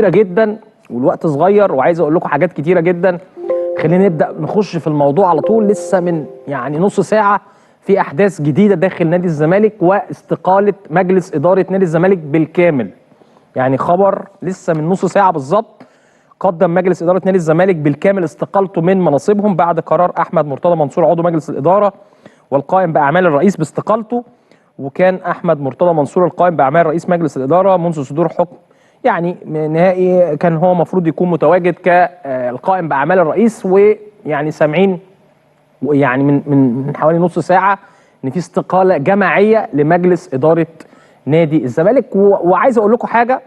جدا والوقت صغير وعايز اقول لكم حاجات كتيرة جدا. خلينا نبدا نخش في الموضوع على طول. لسه من يعني نص ساعة في احداث جديدة داخل نادي الزمالك واستقاله مجلس ادارة نادي الزمالك بالكامل. يعني خبر لسه من نص ساعة بالظبط، قدم مجلس ادارة نادي الزمالك بالكامل استقالته من مناصبهم بعد قرار احمد مرتضى منصور عضو مجلس الادارة والقائم باعمال الرئيس باستقالته. وكان احمد مرتضى منصور القائم باعمال رئيس مجلس الادارة منذ صدور حكم يعني نهائي، كان هو المفروض يكون متواجد كالقائم باعمال الرئيس. ويعني سامعين يعني من حوالي نص ساعة ان في استقالة جماعية لمجلس ادارة نادي الزمالك. وعايز اقول لكم حاجة،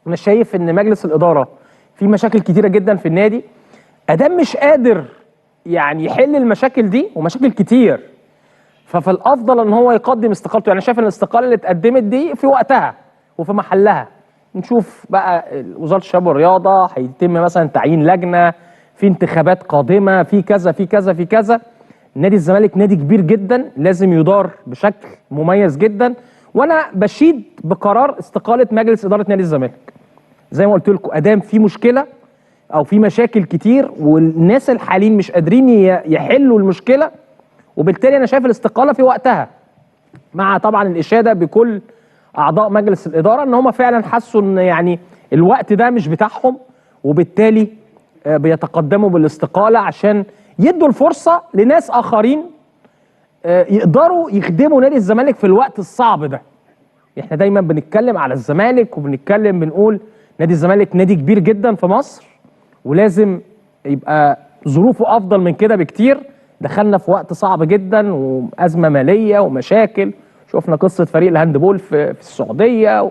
انا شايف ان مجلس الادارة في مشاكل كتيرة جدا في النادي، ادام مش قادر يعني يحل المشاكل دي ومشاكل كتير، ففي الافضل ان هو يقدم استقالته. يعني شايف ان الاستقالة اللي اتقدمت دي في وقتها وفي محلها. نشوف بقى وزارة الشباب والرياضة هيتم مثلا تعيين لجنة، في انتخابات قادمة، في كذا في كذا في كذا. نادي الزمالك نادي كبير جدا لازم يدار بشكل مميز جدا، وانا بشيد بقرار استقالة مجلس ادارة نادي الزمالك. زي ما قلت لكم ادام في مشكلة او في مشاكل كتير والناس الحاليين مش قادرين يحلوا المشكلة، وبالتالي انا شايف الاستقالة في وقتها، مع طبعا الاشادة بكل اعضاء مجلس الادارة ان هم فعلا حسوا ان يعني الوقت ده مش بتاعهم، وبالتالي بيتقدموا بالاستقاله عشان يدوا الفرصة لناس اخرين يقدروا يخدموا نادي الزمالك في الوقت الصعب ده. احنا دايما بنتكلم على الزمالك وبنتكلم بنقول نادي الزمالك نادي كبير جدا في مصر ولازم يبقى ظروفه افضل من كده بكتير. دخلنا في وقت صعب جدا وازمة ماليه ومشاكل، شفنا قصة فريق ال handball في السعودية،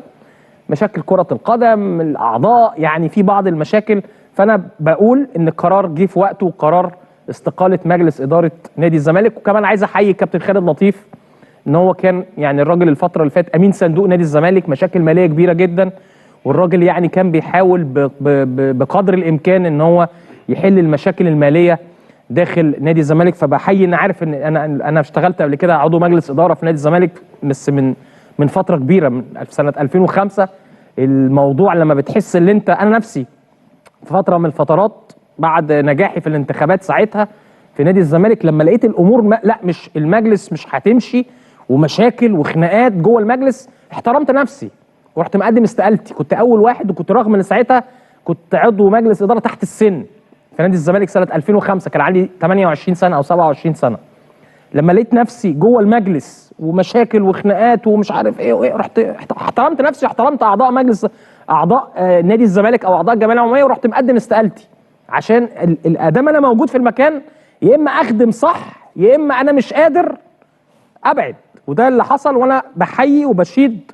مشاكل كره القدم، الاعضاء، يعني في بعض المشاكل. فانا بقول ان القرار جه في وقته، وقرار استقالة مجلس ادارة نادي الزمالك. وكمان عايز احيي الكابتن خالد لطيف ان هو كان يعني الراجل الفترة اللي فاتت امين صندوق نادي الزمالك، مشاكل ماليه كبيرة جدا، والراجل يعني كان بيحاول بقدر الامكان ان هو يحل المشاكل المالية داخل نادي الزمالك. فبحيي، ان عارف ان انا اشتغلت قبل كده عضو مجلس ادارة في نادي الزمالك بس من فترة كبيرة، من سنة 2005. الموضوع لما بتحس ان انت، انا نفسي في فترة من الفترات بعد نجاحي في الانتخابات ساعتها في نادي الزمالك، لما لقيت الامور لا مش المجلس مش هتمشي ومشاكل وخناقات جوه المجلس، احترمت نفسي ورحت مقدم استقالتي. كنت اول واحد، وكنت رغم ان ساعتها كنت عضو مجلس ادارة تحت السن في نادي الزمالك سنة 2005، كان عندي 28 سنة او 27 سنة. لما لقيت نفسي جوه المجلس ومشاكل وخناقات ومش عارف ايه وايه، رحت احترمت نفسي، احترمت اعضاء مجلس، اعضاء نادي الزمالك او اعضاء الجمعية العمومية، ورحت مقدم استقالتي. عشان ادام انا موجود في المكان يا اما اخدم صح يا اما انا مش قادر ابعد، وده اللي حصل. وانا بحيي وبشيد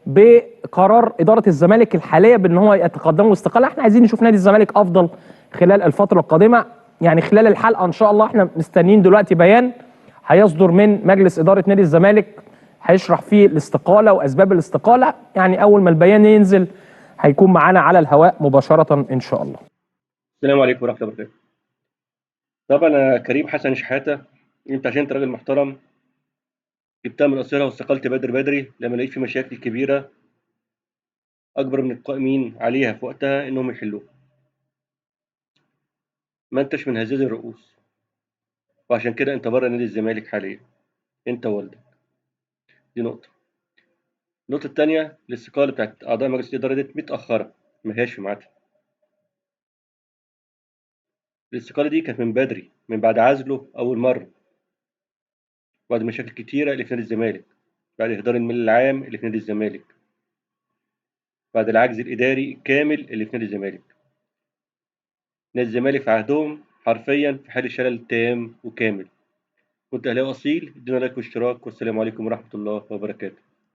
بقرار ادارة الزمالك الحالية بان هو يتقدموا باستقاله. احنا عايزين نشوف نادي الزمالك افضل خلال الفترة القادمة، يعني خلال الحلقة ان شاء الله. احنا مستنيين دلوقتي بيان هيصدر من مجلس ادارة نادي الزمالك هيشرح فيه الاستقالة واسباب الاستقالة. يعني اول ما البيان ينزل هيكون معانا على الهواء مباشرة ان شاء الله. السلام عليكم ورحمة الله وبركاته. طبعا يا كريم حسن شحاته، انت عشان انت راجل محترم جبتها من قصيرها واستقلت بدري بدري لما لقيت في مشاكل كبيرة اكبر من القائمين عليها في وقتها انهم يحلوها. ما انتش من هزاز الرؤوس، وعشان كده انت بره نادي الزمالك حاليا، انت ووالدك. دي نقطة. النقطة الثانية، الاستقالة بتاعت اعضاء مجلس الادارة دي متاخرة، ما هياش في ميعادها. الاستقالة دي كانت من بدري، من بعد عزله اول مرة، بعد مشاكل كتيرة اللي في نادي الزمالك، بعد اهدار المال العام اللي في نادي الزمالك، بعد العجز الاداري الكامل اللي في نادي الزمالك. نادي الزمالك في عهدهم حرفيا في حال شلل تام وكامل. كنت اهلاوي اصيل، ادينا لايك واشتراك، والسلام عليكم ورحمة الله وبركاته.